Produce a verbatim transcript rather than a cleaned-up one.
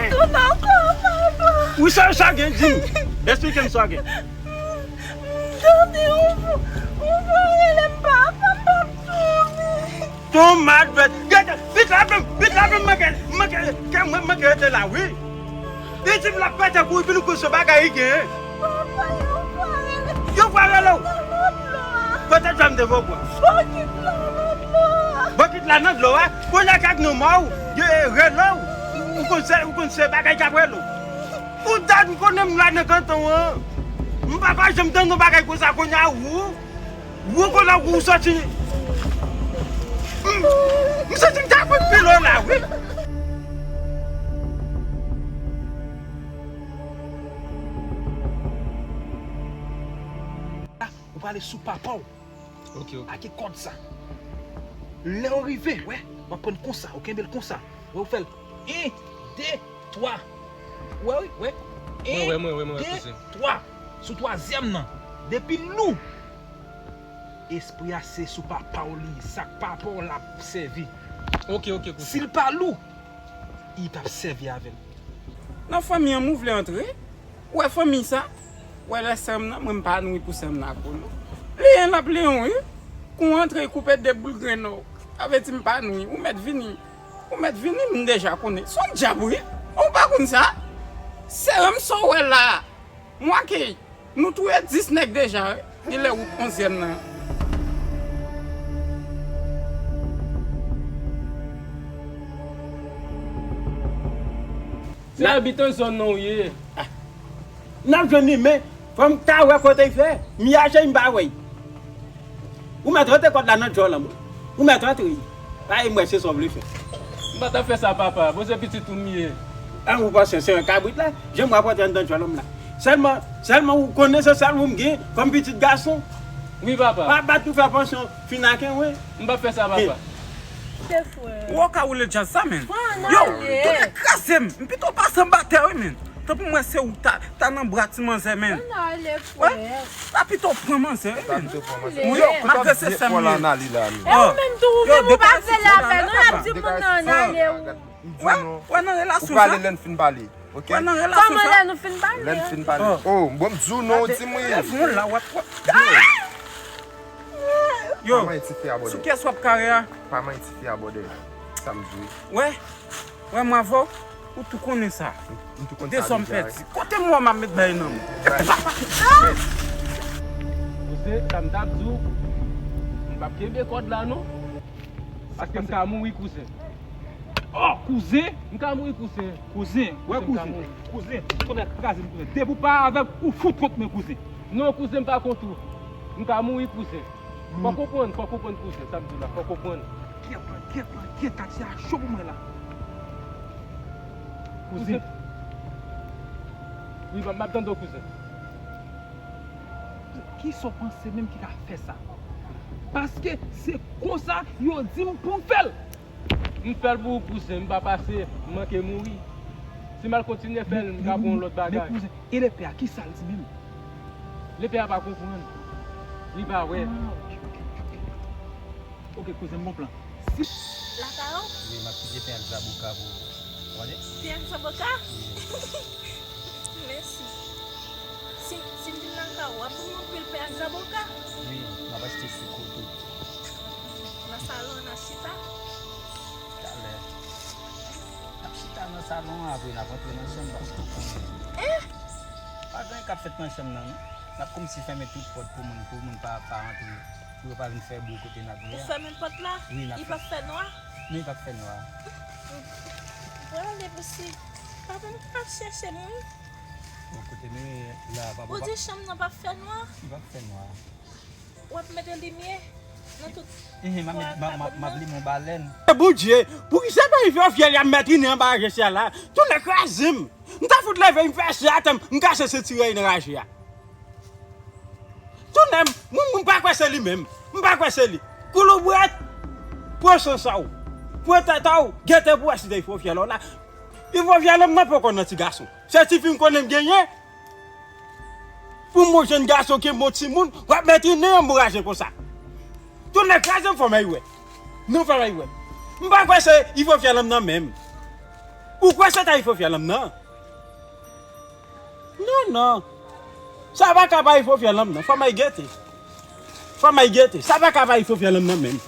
Tout ankò, papa. Wi, sa, sa gen, di m. Eksplike m sa gen. M tande yon vwa, yon vwa rele m, papa, m p ap dòmi. Ton madvèt. Gade, vit la, vit la, manke, manke, ke mwen, manke rete la, wi. Li di m l ap pete kouri, vin kouri se bagay li gen. Papa, yon vwa rele m. Yon vwa rele w. Nan dlo a. Kote dlo a m te voye w pran? Bokit la nan dlo a. Bokit la nan dlo a. Kounye a k ak nou mò w, yo rele w. Ou konn se, ou konn se bagay k ap rele w. Ou dat m konnen m la nan kanton an. M pa pa janm tande yon bagay konsa kounye a ou. Ou konnen ou soti. M, m santi m ta pran pilo la, wi. Ou prale sou papa w. Ok, ok. Ake kòd sa. Lè w rive, wè, w ap pran konsa, ou kenbe l konsa. Wè, ou fè l en, de, twa. Wè, wi, wè. Mwen wè, mwen wè, mwen wè, kouzen. En, de, twa. Sou twazyèm nan, depi l lou, espri a se sou papa w li ye. Sa k papa w la ap sèvi. Ok, ok, kouzen. Si l pa lou, li p ap sèvi avè l. Nan fanmi an, m ou vle antre? Ou wè fanmi sa? Ou wè lè sè m nan, mwen m pa nouri pou sè m nan ak ou non. Li en l ap li en wi. Kou antre, koupe de boul grenn ou. Sa vle di m pa nouri. Ou mèt vini. Ou mèt vini, m deja konnen. Se yon dyab wi. Ou pa konn sa? Sè m sa w wè la. Mwen ke nou touye dis nèg deja wi. Li lè wout onzyèm nan. Se abitan zòn nan ou ye? N ap jwenn li, men fò m ta wè kote l fè. M yache, m pa wè l. Ou mèt rantre kòd la nan djòl an, mwen. Ou mèt rantre. Pa e m wè se sa w vle fè. M pa t ap fè sa, papa. Bon, se pitit ou m ye. An, ou panse se yon kabrit la? Jan m w ap rantre anndan djòl an m la. Sèlman, sèlman ou konnen se sèl ou m gen kòm pitit gason. Wi, papa. Pa bat pou fè pansyon fin ak en, wi. M p ap fè sa, papa. Ou ka woule djaz sa, men. Yo, tonnè kraze m. M pito pase anba tè, wi, men. Tanpri mwen se ou ta, ta nan bra ti manzè, men. Ann ale, frè. Ta pito pran manzè, wi, men. Yo, malgre se sè m ye. E ou menm tou, ou menm ou pa vle la fè, non, y ap di moun nan ann ale, ou. Wè, wè, nan relasyon sa. Ou prale lè n fin pale. Ok. Wè, nan relasyon sa. Kòman lè nou fin pale? Lè n fin pale. Oh, bon, m di w non, ou di m wi. Lèv mwen la, w ap, w ap. Yo, sou kiyès w ap kare a? Pa manyen tifi a, bòdè. Sa m di w. Wè, wè, m avè w, ou tou konnen sa. M tou konn sa deja. Dezòm pèdi. Kote m wè m ap met bay nan men. Kouzen, sa m t ap di w, m p ap kenbe kòd la non. Paske m ka mouri, kouzen. Oh, kouzen! M ka mouri, kouzen. Kouzen, wè kouzen. Kouzen, tonnè kraze m, kouzen. Depi w pa avè m, ou fout kont mwen, kouzen. Non, kouzen, m pa kont ou. M ka mouri, kouzen. Fò w konprann, fò w konprann, kouzen, sa m di w la, fò w konprann. Kyèt, kyèt, kyèt, katye a cho pou mwen la. Kouzen. Wi, m ap tande w, kouzen. Kisa w panse menm ki ka fè sa? Paske se konsa yo di m pou m fè l. M fè l pou ou, kouzen, m pa pase, m manke mouri. Si m al kontinye fè l, m ka pran yon lòt bagay. Men kouzen, e lepè a, kisa l di menm? Lepè a pa konprann. Li pa wè. Ah, ok, ok, ok, ok. Ok, kouzen, m gon plan. Si lakay ou? Wi, m ap kite pen ak zaboka pou ou. Tande? Pen ak zaboka? Wi. Mèsi. Si, si m vin lakay ou, w ap ban m anpil pen ak zaboka? Wi, m ap achte sik ou tou. Nan salon an n a chita? Talè. N ap chita nan salon an, apre n ap antre nan chanm paske w konnen. Eh? Pa gen anyen k ap fèt nan chanm nan, non. N ap kòmsi fèmen tout pòt pou moun, pou moun pa, pa antre, pou yo pa vin fè bri kote n ap ye a. Ou fèmen pòt la? Wi, n ap fè. Li p ap fè nwa? Non, li p ap fè nwa. Prale paske papa m ap chèche moun. Bon, kote nou ye la, papa. Ou di chanm nan p ap fè nwa? Li p ap fè nwa. W ap mete limyè nan tout. Ehe, m ap met, m ap, m ap, m ap limen yon balèn. Bondye, poukisa pa rive yon fyèl y ap mèt ine anba raje syèl la? Tonnè kraze m! M ta fout leve, m fè se atè m, m kase senti rèy nan raje a. Tonnè m, m, m pa kwè se li menm. M pa kwè se li. Kouloubwèt! Pran sans a w. Pran tèt a w. Gete pou w wè si te ifo fyèl la w la. Ifo fyèl la m nan poko nan ti gason. Se tifi m konnen m genyen. Pou m wè yon jèn gason ki bon timoun, w ap mèt ine anbouraje konsa. Tonnè kraze m, fò m ay wè. Non, fò m ay wè. M pa kwè se ifo fyèl la m nan menm. Ou kwè se ta ifo fyèl an m nan? Non, non. Sa pa ka pa ifo fyèl an m nan. Fò m ay gete. Fò m ay gete. Sa pa ka pa ifo fyèl an m nan menm.